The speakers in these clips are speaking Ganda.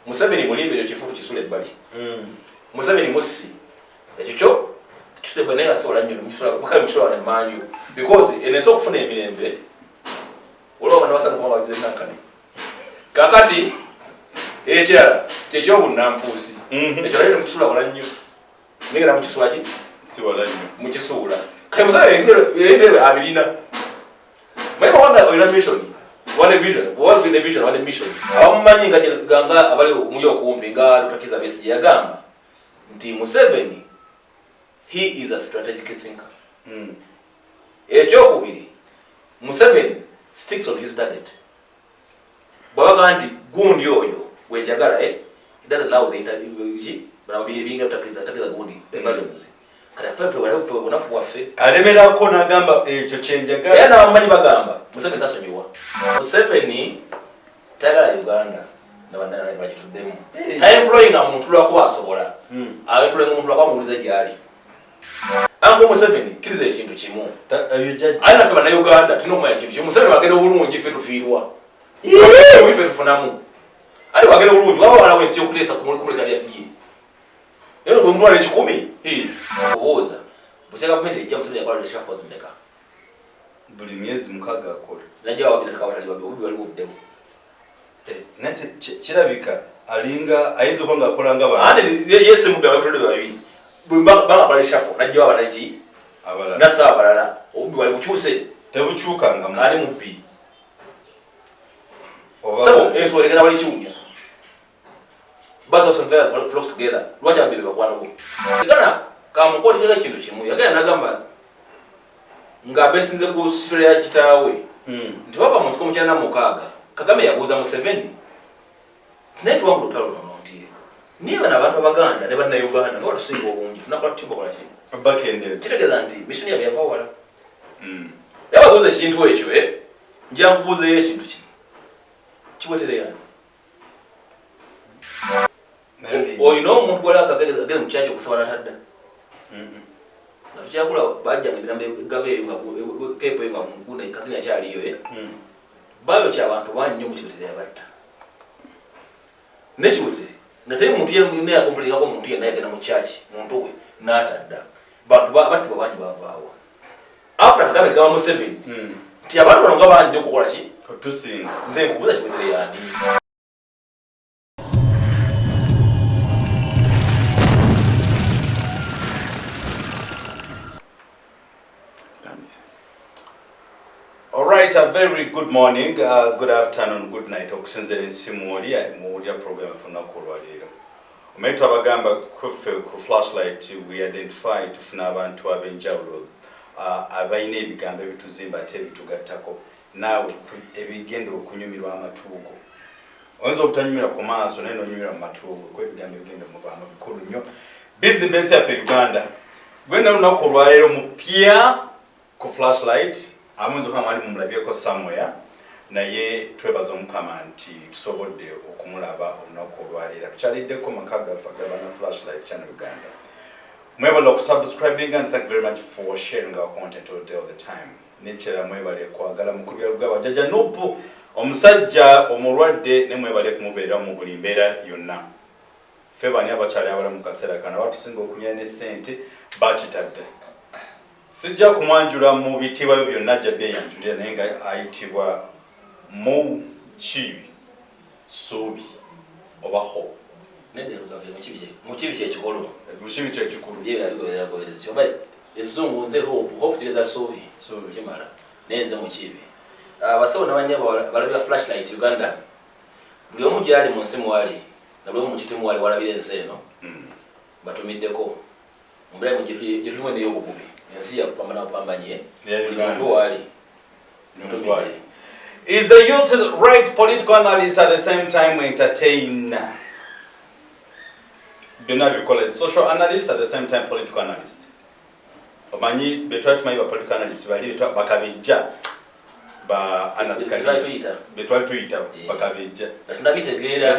Museveni mulimbe, ekyo kifu tukisula ebbali. Museveni mussi, ekyo kyo tukisula ebbali, naye nga siwala nnyo mukale mukisula wano emanju, because eno ensi okufuna emirembe waliwo abantu basana kuba bagize nankani. Kakati ekirala kyekyobunanfuusi. Ekyo naye temukisula wala nnyo, naye era mukisula ki? Si wala nnyo. Mukisuula. Kale Museveni ebintu abirina. Manyi bwabanga olina mission, wane vision, bwoba ne vision, wane mission, abamumanyi nga nga abali muli okumpi nga Dr. Kizza Besigye yagamba nti Museveni, he is a strategic thinker. Ekyokubiri, Museveni sticks on his target. Bwabaga nti gundi oyo gwenjagala, he doesn't allow the interview ki binga takiza takiza gundi diversions. Kati affe wali ffe bunafu bwaffe. Alemerako n'agamba ekyo kyenjagala. Era n'abamumanyi bagamba Museveni tasonyiwa. Museveni tayagala Uganda bagituddemu. Taemployinga muntu lwakuba asobola. Aemployinga omuntu lwakuba muwulize gyali. Anko Museveni, kkiriza ekintu kimu. Aye naffe Bannayuganda tulina okumanya ekintu kimu: Museveni wagenda obulungi, ffe tufiirwa, ffe tufunamu. Ali wagenda obulungi, waba walawo ensi yokuteesa kumuleka byabye omutwalo 100. Obuuza bukya gavumenti ejja, Museveni yakola reshuffles mmeka? Buli myezi 6 akola. Najja wabiri nataka abatali babbi, obubbi wali buvuddemu. Naye kirabika alinga ayinza okuba nga akola nga bano. Ate yese mubbi, abatali babiri bangakola reshuffle, najja abatali abalala. Nassa abalala, obubbi wali bukyuse. Tebukyukangamu. Kandi mubbi. Oba- Sebo, ensolo egenda wali kiwunya. Birds of some feathers flocks together. Lwaki ababiri bakwano? Gana kamukotegeza kintu kimu. Yagenda nagamba nga besinze ku story ya kitaawe nti baba mu nsiko mu 96, Kagame yabuuza Museveni, naye tuwangula olutalo luno, nti niye bano abantu Abaganda ne Bannayuganda nga batusinga obungi, tunakola tutya bakola ki? Bakendeeza. Kitegeeza nti mission yabwe yava wala. Yababuuza ekintu ekyo, nja nkubuuzeyo ekintu kino: Kibwetere yani? Naye Olina omuntu gwali ageze mu kyaki okusaba natadda? Nga tukyakula bajjanga emirambo egaba eyo nga kepo eyo nga gunda kazini akyaliyo, eh? Bayokya abantu bangi nnyo mu Kibwetere, yabatta ne Kibwetere nga teri muntu yenna yakompulikako, omuntu yenna yagenda mu kyaki muntu we n'atadda. Bantu battibwa bangi, bavaawa after Kagame gaba Museveni nti abantu bano nga bangi nnyo okukola ki? Otusinga. Nze nkubuuza, Kibwetere yani? All right, a very good morning, good afternoon, good night. Okusinziira ensi mwoli muwulira program yaffe olunaku olwaleero. Omanyi twabagamba kuffe ku Flashlight we identify, tufuna abantu ab'enjawulo abalina ebigambo ebituzimba ate ebitugattako naawe ebigenda okunyumirwa amatu go. Oyinza obutanyumira ku maaso naye n'onyumira mu matu go, kuba ebigambo ebigenda muvaamu bikulu nnyo, bizimba ensi yaffe Uganda. Gwena olunaku olwaleero mupya ku Flashlight, amuyinza okuba mwali mumulabyeko somewhere, naye twebaza Omukama nti tusobodde okumulaba olunaku olwaleero. Tukyaliddeko maka gaffe agabana Flashlight Channel Uganda. Mwebale okusubscribing and thank you very much for sharing our content all day, all the time. Nekirala, mwebale kwagala mukulu Byalugaba Jjajja Nupu, omusajja omulwadde, ne mwebale kumubeera mu buli mbeera yonna. Ffe bani abakyali abalamu mu kaseera kano abatusinga okunyira ne ssente bakitadde. Sijja kumwanjula mu bitiibwa bye byonna, ajja byeyanjulira, naye nga ayitibwa Mukiibi Suubi oba Hope. Nedda, Lugave, Mukibi kyekikulu. Mukiibi kyekikulu. Byebirabigobereragoberezi oba ezungu. Nze Hope, Hope kitegeeza suubi. Suubi. Kimala, naye nze Mukibi. Abasawo n'abanyabo balabira Flashlight Uganda, buli omu gyali mu nsi mwali na buli omu mu kiti mwali walabira ensi eno, batumiddeko mu mbeera gye tulimu eno ey'obugubi, ensi yakupambana bupambanye. Ya Buli Uganda. muntu waali mutumidde. Is the youth right political analyst, at the same time entertainer. Byonna bikola, social analyst, at the same time political analyst. Omanyi betwali tumanyi ba political analyst bali bakabejja ba Anas Betwali Kalisa. tuyita. Betwali tuyita bakabejja. Nga tunabitegeera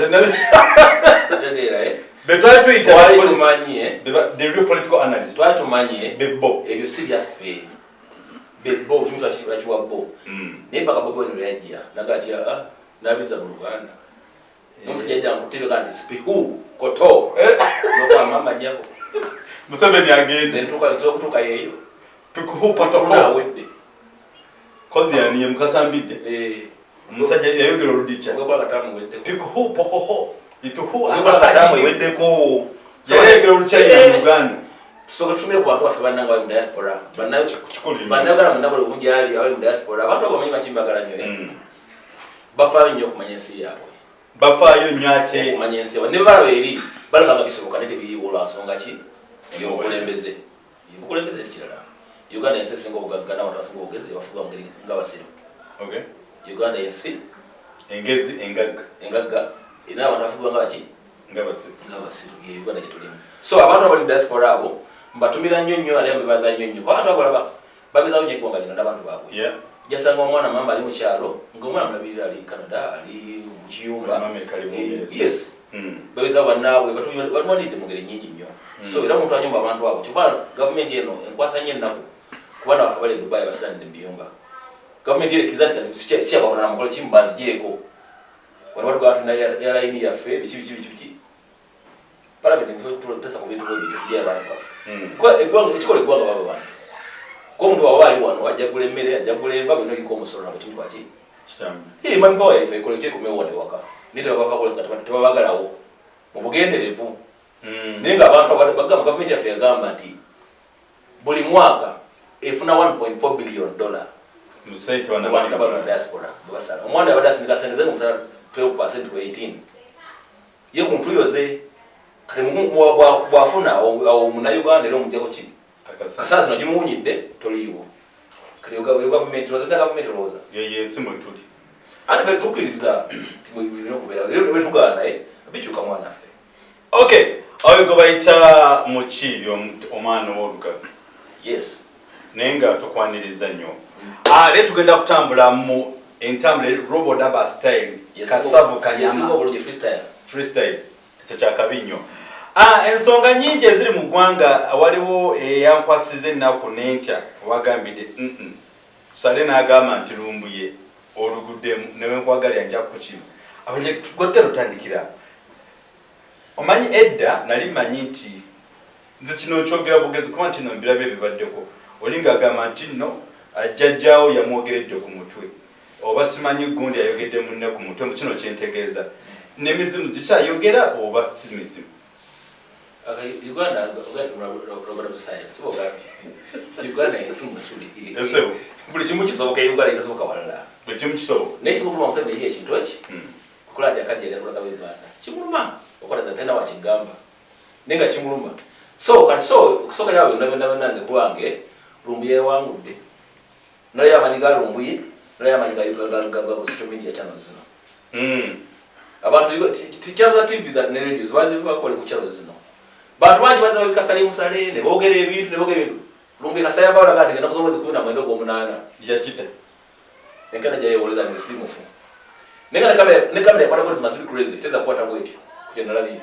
tutegeera, eh? Betwali tuyita Twali tumanye. The real political analyst. Twali tumanye. Bebbo. Ebyo si byaffe, bebbo kimu twakiwa bo. Naye paka Bobi Wine lwe yajja naga ati aa nabiza mu Luganda. Omusajja ajja nkutebe nti spihu koto. Nokuba mama nyabo. Museveni agende. Ntuka nsobola okutuuka yeeyo. Pikuhu potoho. Awedde. Kozi yani ye mukasambidde. Omusajja yayogera oludicha. Ogekola katamu weddeko. Pikuhu pokoho. Ituhu Ogekola katamu eweddeko. Yayogera oluchina mu Uganda. Tusooke tutumire ku bantu baffe bannange abali mu diaspora. Bannayuganda mwenna buli omu gyali abali mu diaspora. Abantu abo bamanyi bakimbagala nnyo. Bafaayo nnyo okumanya ensi yaabwe. Bafaayo nnyo ate okumanya ensi yaabwe. Ne balaba eri balaba nga bisoboka naye tebiriiwo lwa nsonga ki y'obukulembeze. Obukulembeze tekirala. Uganda ensi esinga obugagga n'abantu abasinga obugezi bafuga mu ngeri nga basiru. Okay. Uganda ensi engezi engagga. Engagga erina abantu abafuga nga baki? Nga basiru. Nga basiru. Ye Uganda gye tulimu. So abantu abali mu diaspora abo mbatumira nnyo nnyo ate mbebaza nnyo nnyo. Abantu abo balaba babezawo nnyo eggwanga lino n'abantu baabwe. Jasanga omwana mama ali mu kyalo ng'omwana mulabirira ali Canada ali mu kiyumba. Mama ekali Bungereza. Yes. Babezawo bannaabwe batuwanidde mu ngeri nnyingi nnyo. So era omuntu anyumba abantu abo kyokka gavumenti eno enkwasa nnyo ennaku ku baana baffe abali e Dubai abasiranidde mu biyumba. Gavumenti erekkiriza nti kati si kyabafuna na mukolo kimu banzigyeko. Wano batugamba tulina airline yaffe biki biki biki biki. Parliament nffe ku bintu bwe bityo okuggyayo abantu baffe. Kuba eggwanga ekikola eggwanga baba bantu. Ko omuntu bw'aba ali wano ajja kugula emmere, ajja kugula enva byonna oliko omusolo nabwe kintu lwaki? Kitambi. Manpower yaffe ekola ki ekomewo wano ewaka. Naye tebabavaako nga tebabagalawo mu bugenderevu. Naye ng'abantu bagamba gavumenti yaffe yagamba nti buli mwaka efuna $1.4 billion. Musente wana Abantu abali mu diaspora bwe basala. Omwana yabadde asindika ssente ze ng'omusala 12% to 18. Ye ku ntuuyo ze kati bw'afuna awo munnayuganda era omuggyako ki? Kasaa zino gimuwunyidde toliiwo. Kati yo gavumenti olowooza gavumenti olowooza. Ye ensi mwe tuli. Ate ffe tukkiriza nti birina okubeera era bwe tugaana naye bikyuka mwana ffe. Okay, awo gwe bayita Mukiibi omwana ow'Olugave. Yes. Naye nga tukwaniriza nnyo. Leero tugenda kutambula mu entambula Robodaba style. Kasavu kanyama. Yesinga obulungi freestyle. Freestyle. Ekyo kyakabi nnyo. Ensonga nnyingi eziri mu ggwanga waliwo eyankwasiza ennaku n'entya wagambidde Sale n'agamba nti Lumbuye oluguddemu ne wenkwagalira nja kukukima. Gwadde lutandikira. Omanyi edda nali mmanyi nti nze kino nkyogera bugezi kuba nti no mbirabye ebibaddeko. Oli ng'agamba nti nno jjajjaawo yamwogeredde ku mutwe oba simanyi gundi ayogedde munne ku mutwe kino kyentegeeza. N'emizimu gikyayogera oba si mizimu? Uganda Uganda ensi mwe tuli. Buli kimu kisoboka Uganda itasoboka walala. Buli kimu kisoboka. Naye kisoboka kulwa Museveni eri ekintu eki. Kukola nti akajja eri akulaga Uganda. Kimuluma. Okola za tena wakigamba. Naye nga kimuluma. So kati so okusooka yaabwe byonna byonna byonna nze kulwange Lumbuye yawangudde. Nalaba amaanyi ga Lumbuye, nalaba amaanyi ga social media channels zino. Abantu channel za TV za ne radios bazivuga ko ku channels zino. Bantu bangi baza babika sale musale ne boogera ebintu ne boogera ebintu. Lumbuye kasaya bawala gati ngenda kusoma mwezi 19 ogw'omunaana. Yakita. Enkana gya yeewoleza nze si mufu. Naye nga ne kamera yakwata bweti must be crazy teza kukwata bwetyo. Kugye nalabye.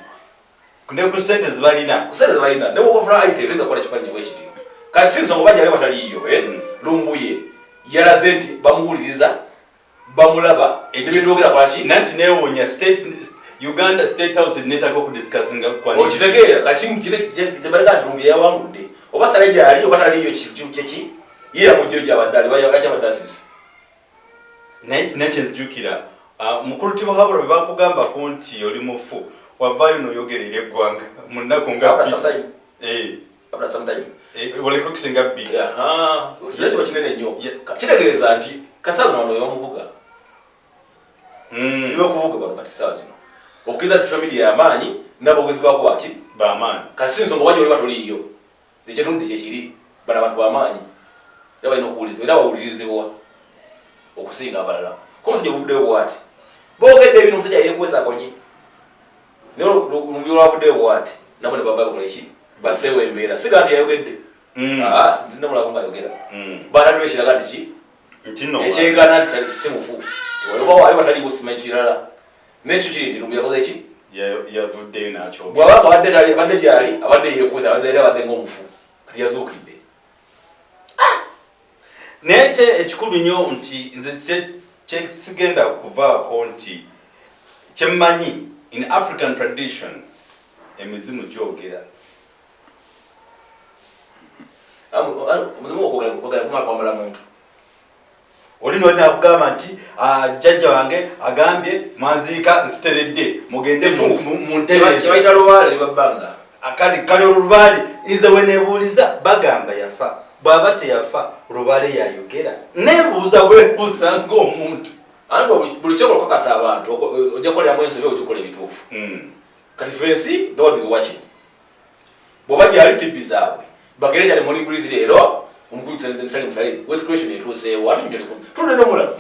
Ne ku ssente zebalina. Ku ssente zebalina. Ne bw'ofuna IT teza kukwata kifaananyi bwe kityo. Kati si nsonga oba gyali wataliiyo, Lumbuye yalaze nti bamuwuliriza, bamulaba, ebintu byogera kwaki? Nanti neewuunya state Uganda State House neetaaga okudiscussinga kwani. Okitegeera kati kyebaleka nti Lumbuye yawangudde. Oba Sale gyali oba taliiyo kyeki ye yamugyeyo gy'abadde ali lwaki abadde asirise. Naye kyenzijukira mukulu Tibuhaburwa bwe bakugambako nti oli mufu wavaayo n'oyogera eri eggwanga mu nnaku nga After some time. After some time. Oleka okusinga bbiri. Kino kiba kinene nnyo. Kitegeeza nti kasaawa zino wano bamuvuga. Nibakuvuga bano kati saawa zino. Okkiriza social media y'amaanyi n'aboogezi baako baki? B'amaanyi. Kasi si nsonga oba gy'oli batoliiyo. Nze kyetunudde kyekiri bano abantu b'amaanyi era balina okuwulirizibwa era bawulirizibwa okusinga abalala. Ko omusajja obuvuddeyo bw'ati. Boogedde ebintu omusajja yeekwesa akonye. Naye Lumbuye olwavuddeyo bw'ati nabo ne bava bakola ki? Basseewo embeera. Siga nti yayogedde. Sinamulako ng'ayogera. Bataddewo ekiraga nti ki? Ekyegaana nti si mufu. Oba wali wataliiwo simanyi kirala. N'ekyo kiri nti Lumbuye yakoze ki? Yavuddeyo n'akyogera. Bw'aba nga abadde abadde gyali, abadde yeekwesa, abadde era abadde ng'omufu. Kati yazuukidde. Naye ate ekikulu nnyo nti nze kyesigenda kuvaako nti Kyemmanyi, in African tradition, emizimu gyogera. Omuzimu okwogera kumala kwambala muntu. Oli noli nakugamba nti, "Ah, jjajja wange agambye mwanziika nsiteredde, mugende muntereeze." Kyebayita lubaale libabbanga. Kali olwo lubaale, nze wenebuuliza, bagamba yafa. Bw'aba teyafa, lubaale yayogera? Nebuuza bwebuuza ng'omuntu. Anti buli kyokola okukakasa abantu, ojja kukoleramu ensobi, ojja kukola ebituufu. Kati fensi, the world is watching. Bw'oba gyali TV zaabwe bagere kyali muri Greece leero, omukulu Salim Saleh, wealth creation etuuseewo, ate nyonyo tulule n'omulala.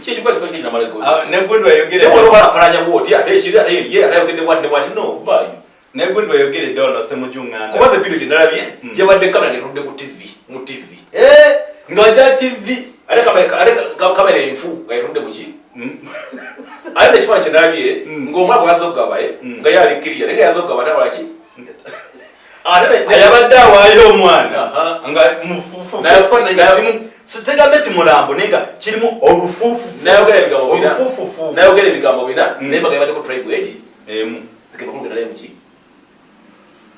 Ki ekikola kikola kinamala eggulu. Ah, negundi wayogere naye olwala bwoti, ate ekiri, ate ye ate ayogedde bwati ne bwati, no vaayo. Negundi wayogeredde wano Semujunganda. Kuba the video gye nalabye yabadde kamera getudde ku TV, mu TV. Eh, ng'ajja TV. Ate kamera enfu nga yetudde muki. Ate nekifaananyi kye nalabye ng'omwana bwe yazogaba nga ye ali kiriya, naye nga yazogaba takola ki, ate ayabadde awaayo omwana nga mufufu. Naye- Sitegambe ti mulambo, naye nga kirimu olufuufufu. Nayogera ebigambo bina. Olufuufufu. Nayogera ebigambo bina. Naye mbaga yabaddeko tribe egi emu. Zikemakulugenda muki,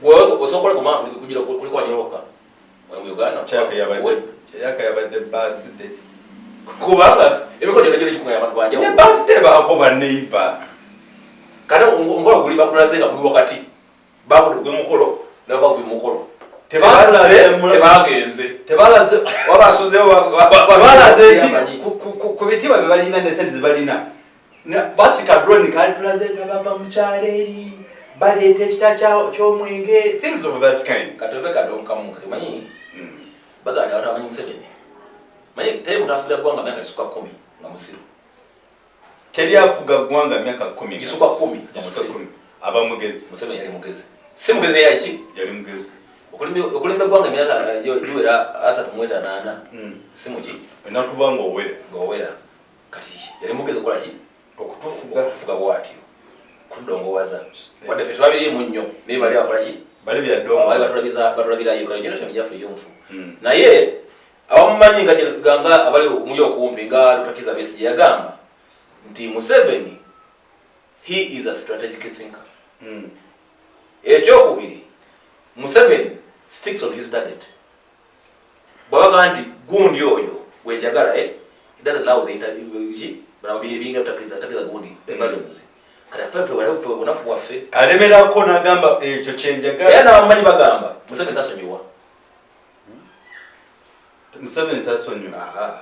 gwe osobola kuma kugira kuliko wanyoloka mu Uganda. Kyaka yabadde, kyaka yabadde birthday. Kubanga emikolo gyonna gyonna gikuŋŋanya abantu ne banjawulo. Birthday baako baneighbor. Kati omukolo guli bakulaze nga guli wakati, bakudde gwe mukolo nabo bavuye mukolo. Tebalaze. Tebagenze. Tebalaze. Wabasuzeyo. Tebalaze nti ku bitiibwa bye balina ne sente ze balina. Bakika drone kali tulaze nga bava mu kyalo eri baleeta ekita ky'omwenge, things of that kind. Katove kadonkamu kati manyi baganda abantu abamanyi Museveni, manyi teri muntu afugira ggwanga myaka gisukka 10 nga musiru. Teri afuga ggwanga myaka 10 nga Gisukka 10 nga Gisukka musiru. 10 aba mugezi. Museveni yali mugezi, si mugezi naye yaki Yali mugezi. Okulimba eggwanga emyaka giwera 38, si muki? Olina kuba nga owera. Ng'owera. Kati yali mugezi okukola ki? Okutufuga. Okutufuga bwatyo, kutudongowaza, wadde ffe twabiriimu nnyo, naye bali bakola ki? Bali bali byadongo. Batulabirayo kale generation gyaffe ey'omufu. Naye abamumanyi nga abali muli okumpi nga Dr. Kizza Besigye yagamba nti Museveni, he is a strategic thinker. Ekyokubiri, Museveni sticks on his target. Bw'abaga nti gundi oyo gwenjagala, he doesn't allow the interview ki binga takiza gundi diversions. Kati affe ffe bunafu bwaffe. Alemerako n'agamba ekyo era kyenjagala. N'abamumanyi bagamba Museveni tasonyiwa. Museveni tasonyiwa.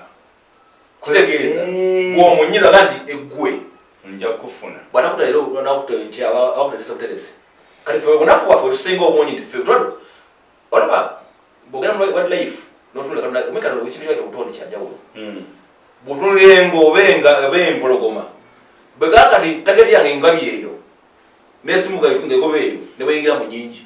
Kitegeeza bw'omunyiza ga nti eggwe nja kufuna. Bw'atakuta leero nakuta enkya, abakuteresa buteresi. Kati ffe bunafu bwaffe otusinga obungi nti ffe olaba bwogenda mu wildlife notunula omekano ekintu kyaita obutonde kyanjawulo. Bw'otunulira engo oba enga oba empologoma, bwe kakati target yange engabi eyo nesimuka ngaegoba eyo ne bweyingira mu nyingi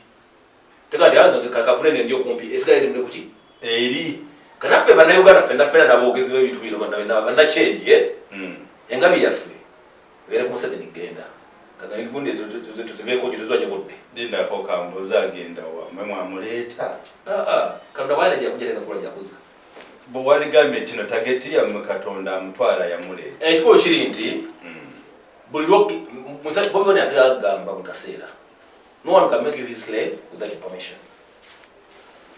tega nti azo kafune nendi okumpi esigala eri mune kuki eri. Kanaffe Bannayuganda ffenna ffenna n'aboogezi b'ebintu bino bannachenji, eh? Engabi yaffe ebeere ku Museveni genda kazagundi tuziveeko gye tuzwanye budde. Lindako kambuuza, agenda wa? Mwe mwamuleeta. Katonda bwalina gyakujateeza kukola gyakuza. Bwe waligambye nti no target yammwe Katonda amutwala yamuleeta. Ekikulu kiri nti buli Bobi Wine asigala agamba buli kaseera, no one can make you his slave without your permission.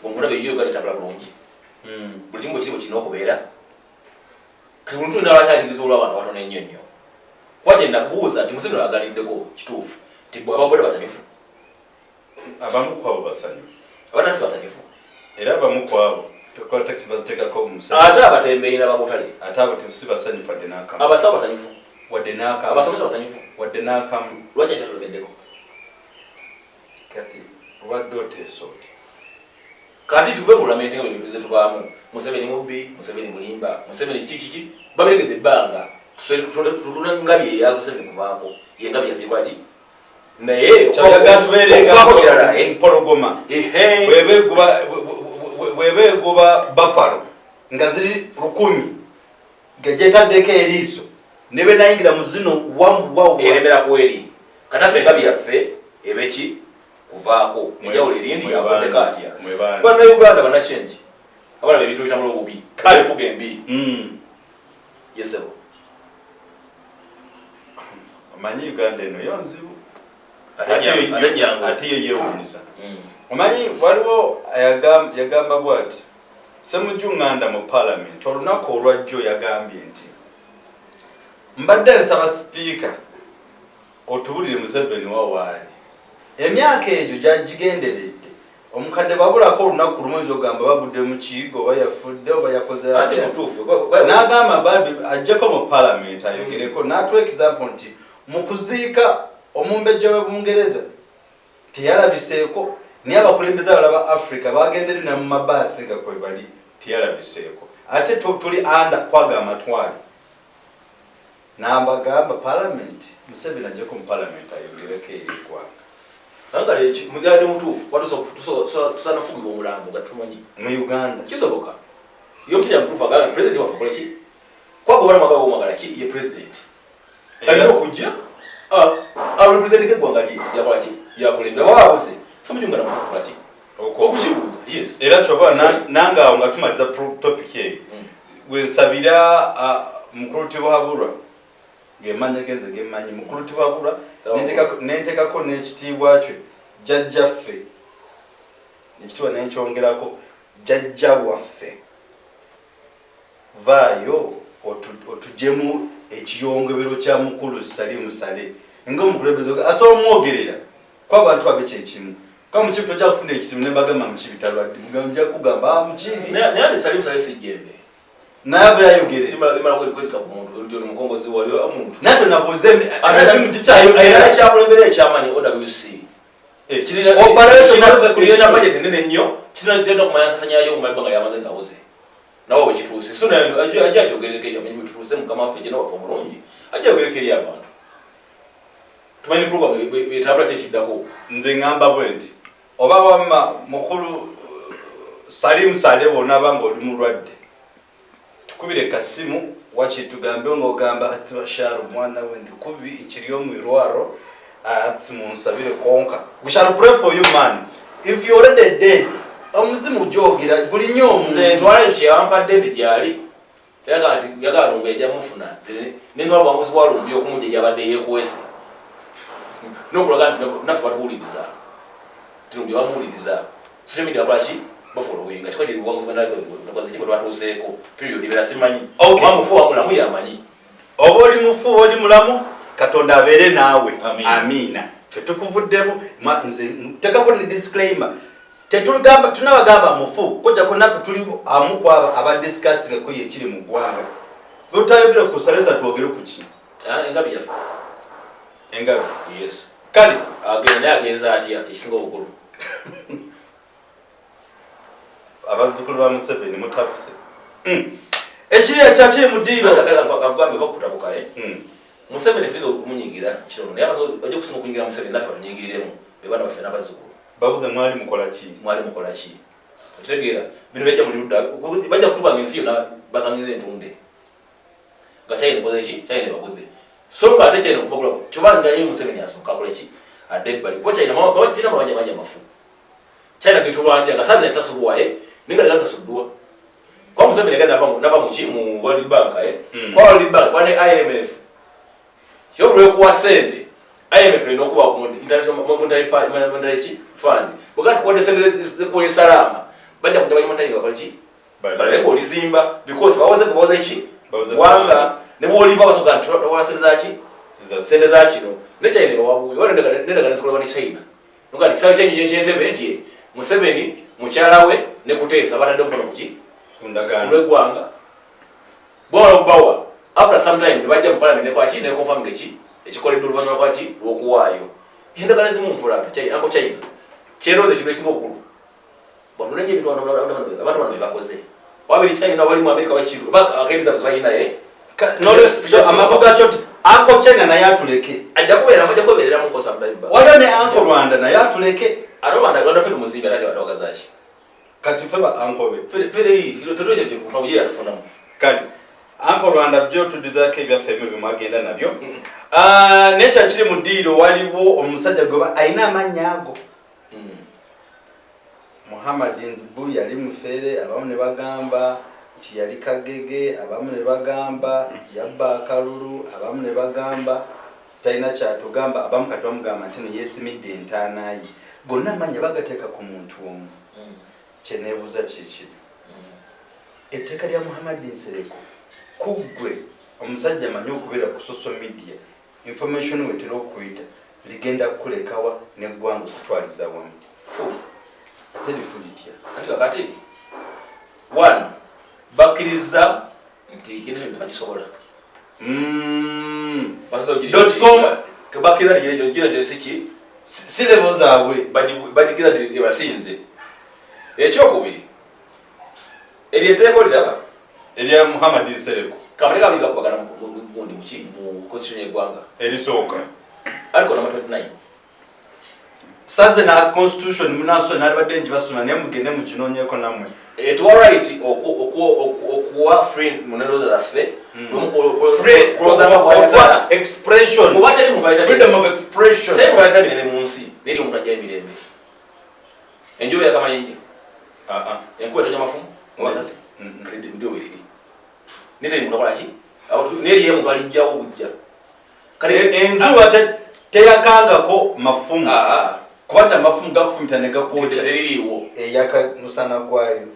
Omulabe yo Uganda etambula bulungi, buli kimu bwe kiri bwe kirina okubeera. Kati buli muntu lwakyayingiza olw'abantu abatono ennyo nnyo, kuba kye nakubuuza nti Museveni agaliddeko kituufu nti ababoda basanyufu? Abamu ku abo basanyufu. Abatakisi basanyufu? Era abamu ku abo tekola takisi baziteekako omusanyufu. Ate abatembeeyi n'ababutale? Ate abo si basanyufu wadde n'akamu. Abasawo basanyufu? Wadde n'akamu. Abasomesa basanyufu? Wadde n'akamu. Lwaki akyatulemeddeko? Kati obadde oteesa oti? Kati tuve mu lamenti nga bintu tubaamu Museveni mubbi, Museveni mulimba, Museveni kiki kiki, babiregedde ebbanga. Tuluna ngabi eya Museveni kuvaako, ye ngabi yaffe ekolaki, naye Kyayaga tubeere nga okuvaako kirala, eh? Empologoma Ehe. Bweba egoba buffalo nga ziri 1000 nga gyetaddeko eriiso ne benayingira mu zino wamuwawa. Eremera ku eri. Kanaffe engabi yaffe ebeki kuvaako. Enjawulo eri nti avuddeko atya? Bannayuganda bannakyengi abalaba ebintu ebitambula obubi, enfuga embi. Yesebo. Omanyi Uganda eno yo nzibu. Ate nyangu. Ate yo yeewuunyisa. Omanyi waliwo yagamba bw'ati Ssemujju Nganda mu Parliament olunaku olwajjo, yagambye nti mbadde nsaba sipiika otubulire Museveni wa waali emyaka egyo gyagigenderedde. Omukadde babulako olunaku lumu, oyinza ogamba bagudde mu kiyigo, oba yafudde, oba yakoze Anti atya. Mutuufu. N'agamba bambi ajjeko mu Parliament ayogereko, n'atuwa example nti mu kuziika omumbejja we Bungereza teyalabiseeko, naye abakulembeze abalala ba Africa bagendere na mu mabaasi nga kwe bali, teyalabiseeko. Ate tuli under kwaga amatwale. Nambagamba Parliament, Museveni ajjeko mu Parliament ayogereko eri eggwanga. Anga muyadde mutuufu, kuba tusaana fugibwa omulambo nga tumanyi. Mu Uganda. Kisoboka. Ye omusajja mutuufu, agamba president waffe akole ki? Kwagobala mwagala omwagala ki, ye president alina okujja arepresentinga eggwanga lye, yakola ki, yakulembera. Waba abuze, Ssemujju namukola ki? Okukibuuza, yes. Era kyova nange awo nga tumaliza topic eyo, wensabira mukulu Tibuhaburwa, ngemanya genze gemmanyi mukulu Tibuhaburwa, nentekako n'ekitiibwa kyo jjajjaffe, ekitiibwa nenkyongerako, jjajja waffe, vaayo otugyemu ekiyongobero kya mukulu Salim Saleh ngaomukulembeze asobola omwogerera kuba abantu babe kyekimu. Kuba Mukibi tojja kufuna ekizibu, nembagamba Mukibi talwadde, nja kugamba, "Ah, Mukibi." Naye ate Salim Saleh si jjembe. Naye aba yayogerera. Simala kwetika ku muntu nti ono mukongozi wali omuntu. Naye tonabuuze emizimu gikyayogera. Ekyakulembera ekyamanyi OWC Operation kirina budget nene nnyo, kirina okumanya nsasanya yayo mu ebbanga lyamaze ngawuze nawe wekituuse. So naye ajja akyogerereko ekyo, amanyi bwetutuuse. Mukama waffe jena waffe omulungi ajja ayogereko eri abantu, tumanyi program bwetambula, kyekiddako. Nze ŋŋamba bwe nti oba wamma mukulu Salim Saleh, bw'onaaba nga oli mulwadde, tukubire kasimu wakiri tugambe ng'ogamba ati bashara omwana we ndi kubi nkiri omu irwaro, ati munsabire konka. We shall pray for you, man. If you already dead, omuzimu gyogera guli nnyo. Nze omuntu ntwala ekyo kyeyampadde nti gyali, yagala nti yagala Lumbuye ajja mufuna. Nentwala bwanguzi bwa Lumbuye okumujja gyabadde yekwese nokulaga nti naffe batuwuliriza, nti Lumbuye bamuwuliriza, social media bakolaki, bafollowinga kiko kiri buwanguzi bwe twatuuseeko period beera simanyi. Okay. Oba mufu wamulamu yamanyi. Oba oli mufu oba oli mulamu, Katonda abeere naawe. Amiina. Amiina. Ffe tukuvuddemu. Nze ntekako ne disclaimer, tetugamba tunabagamba mufu kojjako naffe tuli amu kwabo abadiscussingako yekiri mu ggwanga. Lutayogera ku Salesa, twogere ku ki? Ah, engabi yaffe. Engabi. Yes. Kale. Agenda naye agenza atya, kyekisinga obukulu. Abazzukulu ba Museveni mutabuse. Ekiri ekyakiri mu ddiiro. Kakugambe bakutabuka, eh? Museveni tuyinza okumunyigira kitono, naye ojja okusinga okunyigira Museveni naffe batunyingiriremu, be baana baffe n'abazzukulu. Babuze mwali mukola ki? Mwali mukola ki? Okitegeera, bino bajja buli ludda, bajja kutubanga ensi yonna basangiza entunde nga China ekoze ki, China ebaguze. So nga ate China okubagula kyoba nga ye Museveni asooka akole ki, adde ebbali, kuba China tina mabanja mangi amafu. China getubanja nga saza esasulwaye naye nga tegasasuddwa, kuba Museveni yagenda nava muki, mu World Bank, eh? Kwa World Bank, kwa ne IMF kyo lwekuwa sente, IMF erina okuba ku International Monetary Fund, Monetary Fund bwega tukodde sente zikola esalaama, bajja kujja bali monetary bakola ki, balabe ng'olizimba, because bawoze ki Bawoze. Wanga ne bwoliva basoga nti towola sente zaki, sente za kino ne China bawabuuyo nendagano zikolebwa ne China nga kisawe kyenyonyi ekyentebe nti Museveni, mukyala we ne Kuteesa batadde omukono kuki? Ku ndagaano. Olw'eggwanga bwamala okubawa, after some time ne bajja mu parliament nekolaki, neconfirm eki ekikoleddwa oluvannyuma lwaki lw'okuwaayo endagano ezimu nfula. Anko China kyerooza ekintu ekisinga obukulu, batunenye ebintu abantu bano byebakoze wabiri China, bali mu Amerika, bakiru akeeriza balinaye. Amakulu gakyo nti Uncle China naye atuleke. Ajja kubeeramu, ajja kubeereramu kosa mudaiba. Waliwo ne Uncle Rwanda naye atuleke. Ate Rwanda ffe tumuzimbi, ate atawagazaki? Kati ffe ba uncle be. Ffe ye yatufunamu. Kale Uncle Rwanda, byo tuddizaako ebyaffe ebyo byemwagenda nabyo. Ah, nekyakiri mu ddiiro, waliwo omusajja gwe alina amannya ago, Muhammad Nbu, yali mufere. Abamu ne bagamba nti yali kagege, abamu ne bagamba yabba akalulu, abamu ne bagamba Talina kyatugamba. Abamu kati bamugamba nti no yeesimidde entaana ye. Gonna amannya bagateeka ku muntu omu. Kyeneebuuza kikino, etteeka lya Muhammad Nsereko ku ggwe omusajja amanyi okubeera ku social media, information wetera okuyita, ligenda kukulekawa neggwanga okutwaliza wamu? Fu. Ate lifu litya? Anti kakati one, bakkiriza nti generation tebagisobola. Dot com. Bakkiriza nti generation siki si level zaabwe. Bagikkiriza nti ebasinze. Ekyokubiri, eryo etteeka oliraba? Erya Muhammad Nsereko. Kamaleka abiri gakubagana gundi muki mu constitution y'eggwanga. Erisooka. Article number 29. Saze na constitution munaso nalibadde njibasoma, naye mugende muginoonyeko nammwe. Etuwa right okuwa free munendowooza zaffe. Free okuwa expression. Kuba teri muntu aleta freedom of expression. Teri muntu aleta mirembe mu nsi, neri omuntu ajjayo emirembe. Enjuba yakamayinja. Ah, ah. Enkuba etonya mafumu mubasasi. Mm. Ndio weriri nete muntu akola ki? Neri ye muntu alijjawo bujja. Kale Enjuba teyakangako mafumu. Ah, ah. Kubata amafumu gakufumita ne gakwokya. Teririiwo. Eyaka musana gwayo.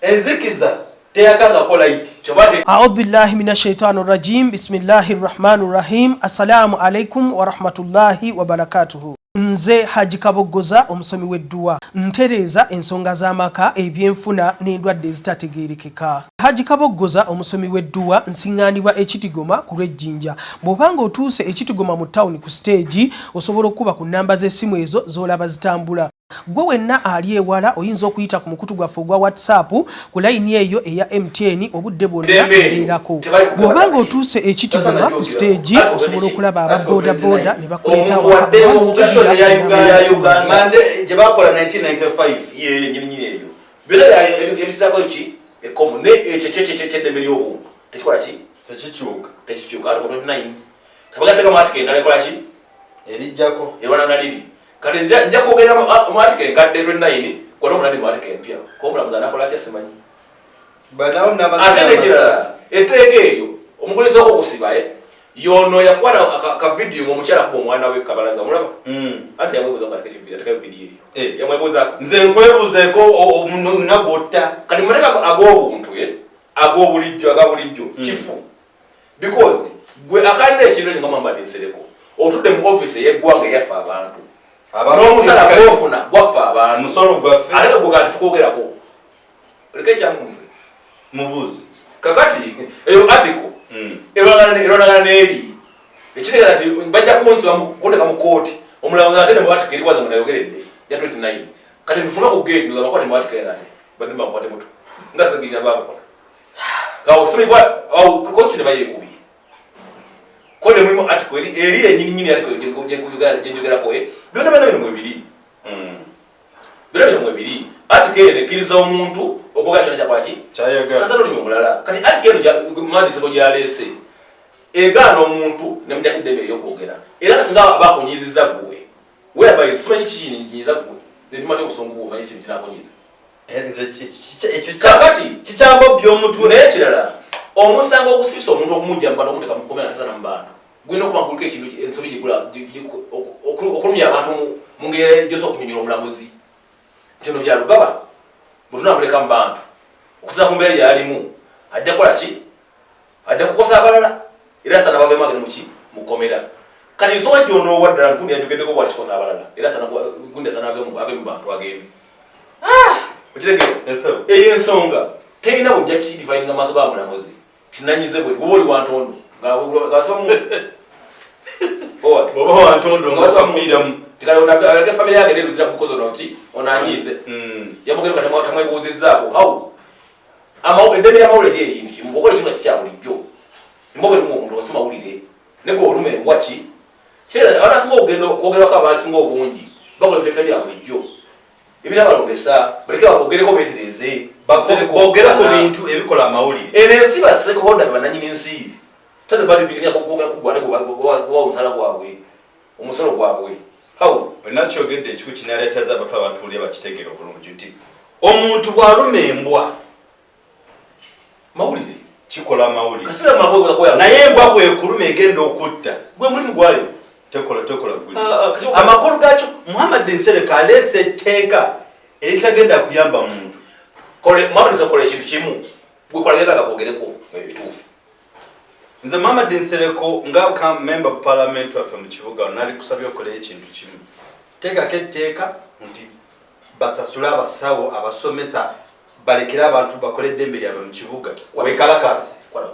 Enzikiza teyakangako light. Kyova te أعوذ بالله من الشيطان الرجيم، بسم الله الرحمن الرحيم. السلام عليكم ورحمة الله وبركاته. Nze Haji Kaboggoza, omusomi w'edduwa, ntereeza ensonga z'amaka, ebyenfuna n'endwadde ezitategeerekeka. Haji Kaboggoza, omusomi w'edduwa, nsiŋŋaanibwa Ekitigoma ku lw'Ejjinja. Bw'obanga otuuse Ekitigoma mu tawuni ku siteegi, osobola okukuba ku nnamba z'essimu ezo z'olaba zitambula. Gwe wenna ali ewala oyinza okuyita ku mukutu gwaffe ogwa WhatsApp ku layini eyo eya MTN, obudde bwonna Dembe eryo, mbeerako. tebali kukola Bw'obanga kaki. otuuse Ekitigoma ku siteegi, osobola okulaba aba boodabooda ne bakuleeta Omuntu awaka. wadde Constitution oba eya okuwulira Uganda, ennamba z'essimu Uganda. ezo. Mande gye bakola 1995. Ye nyini nyini eyo byonna ebisaako ki ekkomo ne ekyo kyeddembe ly'obuntu tekikola ki? Tekikyuka. Tekikyuka. Article 29 kabagateka mu article endala ekola ki? Erijjako. Erwana naliri. Kati nja kwogera mu article enkadde 29 kona omunandi mu article empya, ko omulamuzi anakola atya simanyi. Banawo Ate nekirala, etteeka eryo omugulisa okusiba yono yakwata ka video ng'omukyala akuba omwana we kabalaza, omulaba? Anti yamwebuuza nga ateka video eyo. Yamwebuuzaako. Nze nkwebuuzeeko nagwotta. Kati mumateeka ag'obuntu ag'obulijjo, aga bulijjo, kifu, because gwe akalina ekintu ekyo nga mwambadde Nsereko, otudde mu offisi ey'eggwanga eyaffe abantu, n'omusala gwofuna gwaffe abantu, Omusolo gwaffe. Ate gwe gati tukwogerako oleka ekyamuntu. Mubuuzi. Kakati eyo article erwanagana n'eri, ekitegeeza nti bajja kunsiba kunteka mu kooti, omulamuzi ate ne mu article eri kwaza munayogeredde ya 29. Kati nfuna ku gate ndoza bakwate mu article eno, ate badde bakwate muto nga Segirinya bamukola kawo simanyi awo constitution bayeekubye kode mulimu article eri enyini nyini article gyenjogerako byonna byonna biri mu ebiri. Byonna biri mu ebiri. Article eno ekkiriza omuntu okwogera kyonna kyakola ki? Kyayagala. Kasata olulimi omulala. Kati article eno Mandisebo gyaleese egaana omuntu nemujjako eddembe eryokwogera, era singa bakunyiziza ggwe, whereby simanyi kikinyiza ggwe, netumaze obusungu bwo, omanyi kintu kinakunyiza. Nze ekyo Kakati kikyambobya omutwe. Naye ekirala, omusango ogusibisa omuntu okumujja mu bantu, omuteeka mu kkomera tasana mu bantu, gulina okuba guliko ekintu ensobi gigula okulumya abantu mu ngeri gyosobola okunyonyola omulamuzi nti ono Byalugaba bwe tunamuleka mu bantu, okusinza ku mbeera gyalimu, ajja kukola ki? Ajja kukosa abalala, era asana bavemu agende muki mu kkomera. Kati nsonga gyonoowa ddala nkundi yanjogeddeko bwati kikosa abalala, era asana gundi asana ave mu bantu agende. Okitegera? Esebo. Eyo ensonga terina bujja kidifininga maaso ga mulamuzi tinanyize bwe bwoba oli wantondo ngasiba muntu. Bwoba wantondo nga bafiiramu. Tikaleke family yange neruzira kubukozi ono ki ono anyiize. Yamugere kati tamwebuuzizzaako how eddembe ly'amawulire eri ebintu kimu okola ekintu nga si kya bulijjo, embwa bwerimu omuntu osi mawulire ne gwe oluma embwa ki. Kitegeeza abantu abasinga okugenda okwogerwako, abasinga obungi bakola ebintu ebitali bya bulijjo ebitabalondesa, baleke bogereko betereze. Boogere ku bintu ebikola amawulire. Eno ensi ba stakeholder be bannanyini nsi taze bali bitinga kuggwa ate guba omusala gwabwe, omusolo gwabwe how. Olina kyogedde ekiku kinaleetaza abantu abatuulye bakitegeera obulungi nti omuntu bw'aluma embwa mawulire. Kikola amawulire. Kasira mahogo kwa Naye embwa bwekuluma egenda okutta. Gwe mulimu gwayo. Tekola tekola guli. Ah, ah, kati- Amakulu gaakyo, Muhammad Nsereko aleese etteeka eritagenda kuyamba muntu. Kole mama nza kola ekintu kimu. Gwe kola byagala kwogereko ebituufu. Nze Muhammad Nsereko nga member of parliament waffe mu kibuga nali kusabye okoleyo ekintu kimu. Teekako etteeka nti basasule abasawo, abasomesa, balekere abantu bakole eddembe lyabwe mu kibuga. Wekalakasi. Kola.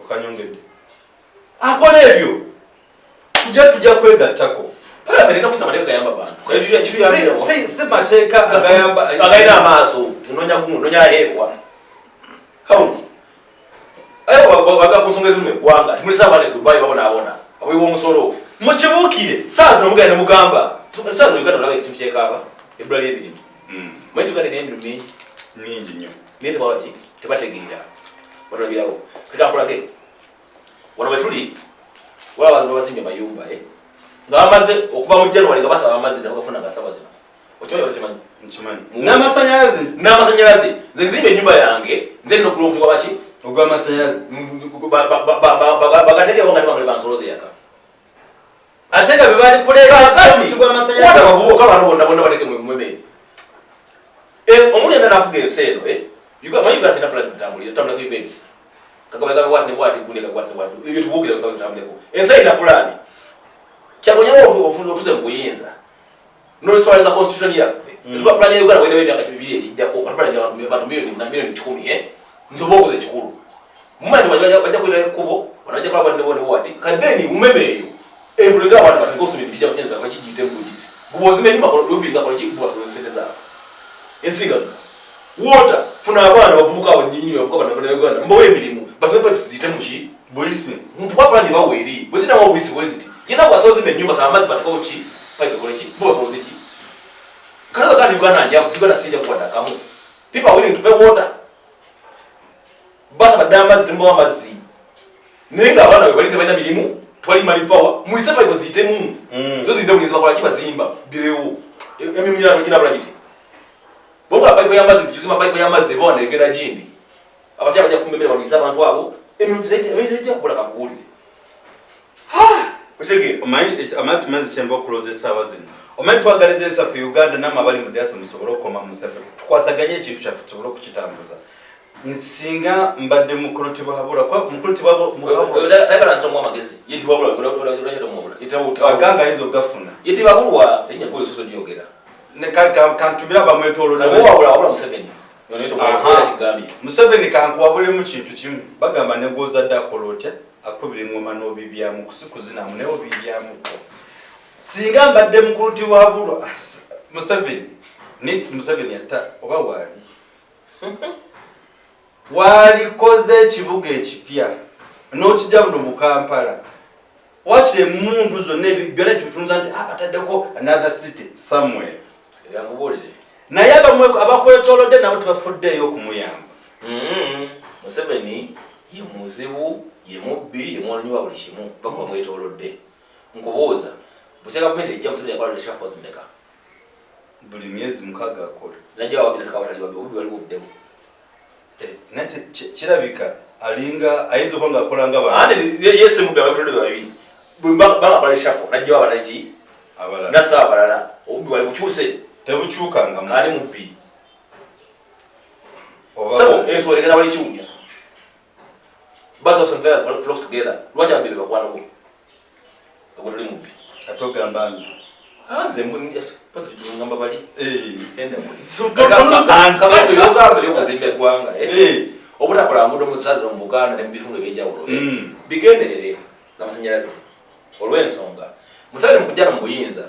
Okanyongedde. Akola ebyo. Tujja kwegattako. Parliament erina kuyisa amateeka gayamba abantu. Si mateeka agayamba agalina amaaso nonya gumu nonya aheebwa. How? Ayo waga ku nsonga ezimu eggwanga timulisa abaana e Dubai babonaabona abawi b'omusolo. Mukibuukire. Saa zino mugenda ne mugamba saa zino Uganda olaba ekintu kyekaaba ebbula ly'emirimu. Manyi Uganda erina emirimu mingi. Mingi nnyo. Naye tebakola ki? Tebategeera. Batulabirawo. Kati nkulage. Wano we tuli waliwo abantu bazimbye amayumba nga bamaze okuva mu January nga basaba amazzi ne bagafuna nga ssaawa zino. Okimanyi oba tokimanyi? Nkimanyi. N'amasannyalaze. N'amasannyalaze. Nze nzimba ennyumba yange, nze nina okugula omuti gw'abaki? Ogw'amasannyalaze. Bagateekewo nga tebamale bansoloze yaka. Ate nga bye bali kuleeta omuti gw'amasannyalaze. Kwata abavubuka bano bonna bonna bateeke mu mmere. Omuntu yenna n'afuga ensi eno, Uganda, manyi Uganda terina plan kutambulira, tutambula ku events. Kagaba gaba bwati ne bwati, gundi bwati ne bwati. Ebyo tubuukire kagaba tutambuleko. Ensi erina plan. Kyagulanyi otuze mu buyinza. N'oliswalinga constitution yaffe. Tuba plan ya Uganda bw'eneeba emyaka 2 erijjako, batubala abantu miliyoni na miliyoni 100, Nze oba okoze ekikulu. Mumanyi nti bajja kuyita ekkubo, bano bajja kukola bwati ne bwati ne bwati. Kati then umeme eyo, empulira abantu bati ng'osoma emiti gy'amasannyalaze bagigiyite mu bugirizi. Gwe bw'ozimba ennyumba, kola lubiri nga kola ki, gwe basobola ssente zaabwe. Ensi nga zino. Water, funa abaana bavubuka abo nnyini bavubuka bano bana Uganda, mbawe emirimu, basome pipes ziyite mu ki? Buyisi. Mpuwa plan bawe eri. Bwe zinawo obuyisi bwe ziti. Yenna bw'asobola ennyumba, saba amazzi batekewo ki? Pipe ekole ki? Bo basoboze ki? Kati kati Uganda njavu, Uganda sijja kukwata kamu. People are willing to pay water. Basaba dda amazzi, temubawa amazzi. Naye ng'abaana bwe bali tebalina mirimu, twali money power, muyise pipe ziyitemu. Zo zirinde bulinzi bakola ki bazimba, birewo. Emirimu girabula giti. Bw'okola pipe y'amazzi nti kizimba pipe y'amazzi eva wano egenda gindi. Abakyala bajja kufumba emmere balwise abantu abo. Emirimu tejja kukola kakubuulire. Okitegeera? Omanyi, amanyi tumaze kyenva okulowooza essaawa zino. Omanyi twagaliza ensi yaffe Uganda nammwe abali mu diaspora musobole okukoma mu nsi yaffe. Tukwasaganye ekintu kyaffe tusobole okukitambuza. Nsinga mbadde mukulu Tibuhaburwa, kuba mukulu Tibuhaburwa- Tayagala nsonga amagezi. Ye Tibuhaburwa, lwaki tomuwabula? Ye Tibuhaburwa. Aganga ayinza okugafuna. Ye Tibuhaburwa, erinnya ggwe lisusa olyogera. Ne kantumire abamwetoolodde. Kati bw'owabula, wabula Museveni. Ono ye tomuwabula, kigambye. Museveni kankuwabulemu kintu kimu. Bagamba ne gw'ozadde akola otya? Akubira engoma n'obibyamu, si kuzinamu naye obibyamuko. Singa mbadde mukulu Tibuhaburwa, Museveni, needs Museveni yatta oba waali. Waalikoze ekibuga ekipya n'okijja buno mu Kampala. Wakiri emmundu zonna byonna tubitunza nti, bataddeko another city somewhere. Ebyankubuulire. Naye abakwetoolodde nabo tebafuddeeyo okumuyamba. Museveni ye muzibu, ye mubbi, ye mwonoonyi wa buli kimu, bakuba mwetoolodde. Nkubuuza, bukya gavumenti ejja Museveni yakola reshuffles mmeka? Buli myezi 6 akola. Najja wabbi nataka abatali babbi, obubbi bali buvuddemu. Naye kirabika alinga ayinza okuba ng'akola nga bano. Ate ye si mubbi, abakwetoolodde babiri. Bwe bakola reshuffle, najja abatali ki? Abalala. Nassa abalala. Obubbi bwali bukyuse. Tebukyukangamu. Kaani mubbi. Oba- Sebo, ensolo egenda wali kiwunya. Birds of some feathers flocks together. Lwaki ababbi be bakwano bo? Ogwo toli mubbi. Ate ogamba nze. Nze pazi ngamba bali. Enda mwe. So, tonusanze. Kakati by'ogamba by'okuzimba eggwanga, Obutakola nguudo mu ssaza mu Buganda ne mu bitundu eby'enjawulo, Bigenderere n'amasannyalaze. Olw'ensonga, Museveni mu kujja mu buyinza,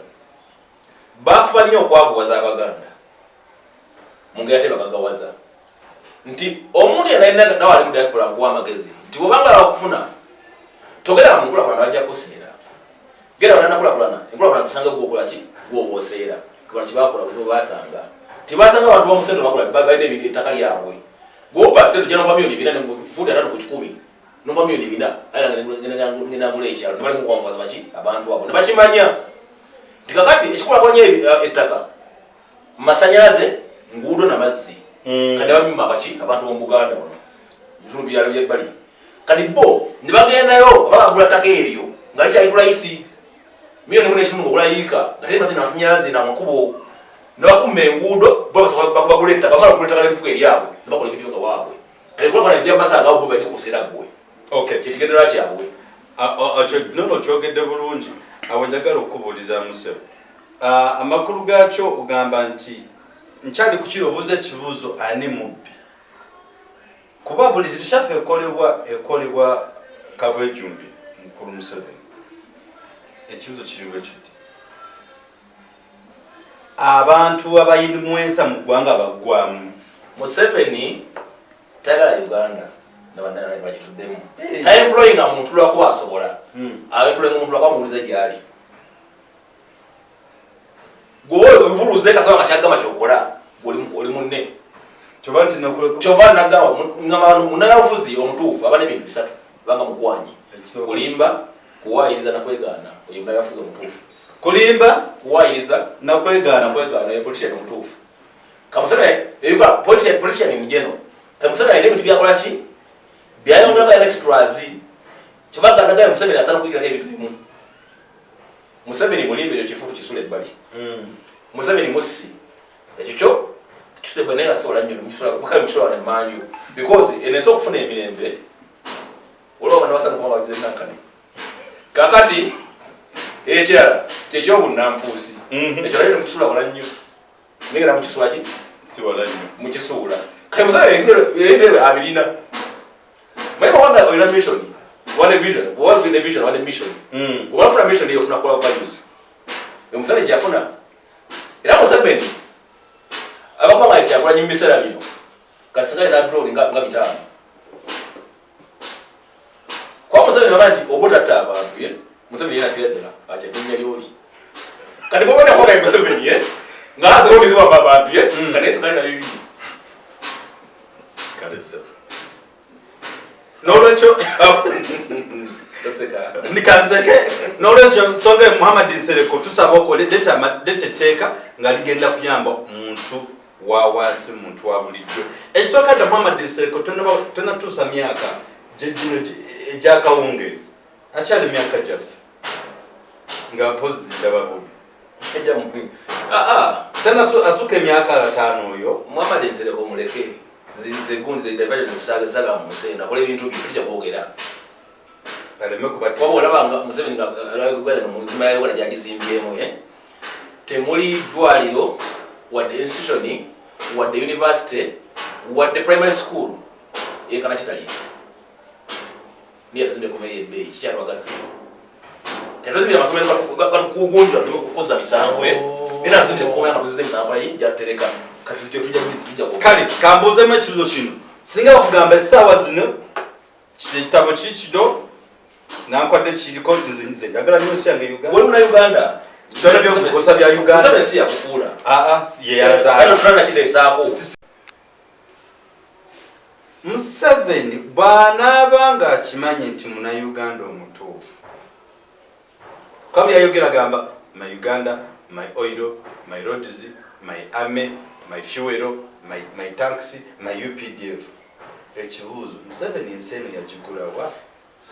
baafuba nnyo okwavuwaza Abaganda. Mu ngeri ate bagaggawaza. Nti omuntu yenna yenna nawe ali mu diaspora nkuwa amagezi nti bw'obanga wakufuna, togenda mu nkulaakulana bajja kukuseera. Genda batanakulaakulana, enkulaakulana kusanga gwe okola ki? Gwe oba oseera. Kubanga kye baakola buzibu baasanga. Tebasanga abantu ba Museveni bakola, balina ebintu ettaka lyabwe. Gw'opa ssente ojja n'ompa miliyoni bina ne fuuti ataano ku kikumi. N'ompa miliyoni bina, aye nange ngenda ngula ekyalo. Ne bali mu kuwangaza baki? Abantu abo. Ne bakimanya. Nti kakati ekikulaakulanya ettaka, masannyalaze, nguudo na mazzi. Kati abamima abaki abantu b'omu Buganda wano bitundu byalo byebbali, kati bo ne bagendayo babagula ttaka eryo nga likyali ku layisi 1.5 million ng'ogula yiika, nga teri mazzi na masanyalaze namakubo, ne bakuma enguudo, bo bagula ettaka, bamala okugula ettaka nebifuka eryabwe ne bakola ebintu nga waabwe. Kale kulaba ejja basangawo bo bajja kuseera ggwe kyekigendererwa kyabwe. Nono kyogedde bulungi. Awo njagala okukubuuliza, musebo, amakulu gaakyo ogamba nti nkyali kukira obuuza ekibuuzo ani mubbi, kuba buli reshuffle ekolebwa kabwejumbi mukulu Museveni. Ekibuuzo kiri bwe kiti: abantu abayimwensa mu ggwanga baggwamu? Museveni tayagala Uganda nabannayuganda bagituddemu. Taemployinga muntu lwakuba asobola, aemployinga omuntu lwakuba muwulize gyali. Gwe ebivuluze kasaba nga kyagamba kyokola oli munne. Kyova nti nakule Kyova nagamba ngamba munnabyabufuzi omutuufu aba n'ebintu bisatu banga mukwanyi: Ekisooka. kulimba, kuwaayiriza nakwegaana. Oyo munnabyabufuzi omutuufu. Kulimba, kuwaayiriza, nakwegaana. Nakwegaana, oyo politician omutuufu. Kamuseveni ebikola politician in general, Kamuseveni alina ebintu byakola ki byayongerako extras. Kyova gandagayo Museveni asaana kuyigirako ebintu bimu. Museveni mulimba, ekyo kifu tukisula ebbali. Museveni mussi, ekyo kyo tukisula ebbali, naye nga siwala nnyo mukale mukisula wano emanju, because eno ensi okufuna emirembe waliwo abantu basaana okuba bagize nankani. Kakati ekirala kyekyobunanfuusi. Ekyo naye temukisula wala nnyo, naye era mukisula ki? Si wala nnyo. Mukisuula. Kale Museveni ebintu abirina. Manyi bwawanga olina mission, wane vision, bwoba ne vision wane mission, bw'ofuna mission eyo ofuna kola values omuseveni gyeyafuna. Era Museveni abakuba nga kyagulanyi mu biseera bino kasinga alina drone nga 500 kwa Museveni. Baba nti oba otatta abantu ye Museveni yenatira ddala akyadinnya lyoli. Kati bwobona koga Museveni ye ngaaze ziwamba abantu ye nga naye singa alina 200. Kale ssebo, n'olwekyo Toseka. Nikanseke. N'olwekyo nsonga Muhammad Nsereko, tusaba okole leeta etteeka nga ligenda kuyamba muntu wa wansi, muntu wa bulijjo. Ekisooka dda, Muhammad Nsereko tonatuusa myaka gino egyakawungeezi, akyali myaka gyaffe nga mpozi ndaba bubi. Ah, ah. Asuka emyaka 50 oyo. Muhammad Nsereko muleke. Nze gundi ze diversion zisaga mu nsi eno, akola ebintu bye, tujja kwogera. Aleme Kuba olaba nga Museveni nga Uganda mu nzima ya Uganda gyagizimbyemu, eh? Temuli ddwaliro wadde institution wadde university wadde primary school enkana kitali niye tuzimbye kumeri ebbeeyi kikyatwagaza. Tetuzimbye amasomero gatukugunjula tuleme kukuza misango, eh? Era tuzimbye kukomera nga tuzize emisango gyatutereka kati tujja Kale kambuuzemu ekibuzo kino: singa bakugamba essaawa zino kino ekitabo kikido nankwadde kiriko, nze njagala nnyo nsi yange Uganda. Oli munauganda. Kyona byokukosa bya Uganda. Museveni si yakufuula. Aa, ye yazaala. Tulana kiteesaako. Museveni bw'anaaba ng'akimanyi nti munauganda omutuufu, kabuli yayogera gamba my Uganda, my oil, my roads, my army, my fuel, my tanks, my UPDF. Ekibuuzo, Museveni ensi eno yagigulawa?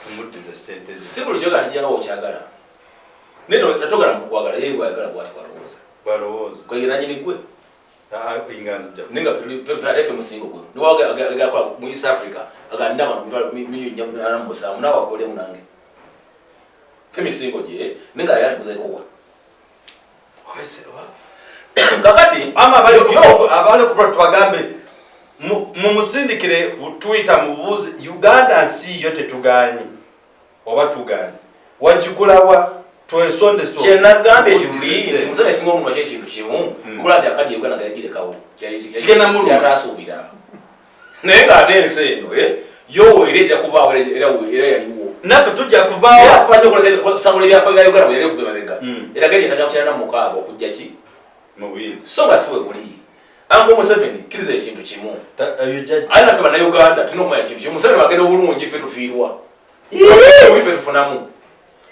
Tumuddize sente ze. Si buli kyoga tijjanga wokyagala, naye togala mukwagala ye bwayagala bwati bwalowooza. Balowooza. Kwegera nanyini gwe. Nga nzija. Naye nga ffe musingo gwe niwagakola mu East Africa aganina abantu 447 million, naawe akolemu nange fe misingo gye, naye nga yatuguzekowa kakati. Ama abali ku tubagambe mumusindikire Twitter, mubuuze Uganda nsi yo tetuganye oba tuganye, wagigulawa? Twesondeso. Kyenagambye ekiruli nti Museveni singa omuntu akyekintu kimu nkola nti akadi Uganda nga yagirekawo. Kigenda muluma. Kyatasuubira, naye ng'ate ensi eno yo era ejja kubaawo, era yaliwo. Naffe tujja kuvaawo. Okusangula ebyafa bya Uganda bwe yali okuva emabega era geri etaga 96 okujja ki mu buyinza. So nga si bwe guli. Anko Museveni, kkiriza ekintu kimu, aye naffe Bannayuganda tulina okumanya ekintu kimu: Museveni wagenda obulungi ffe tufiirwa, ffe tufunamu.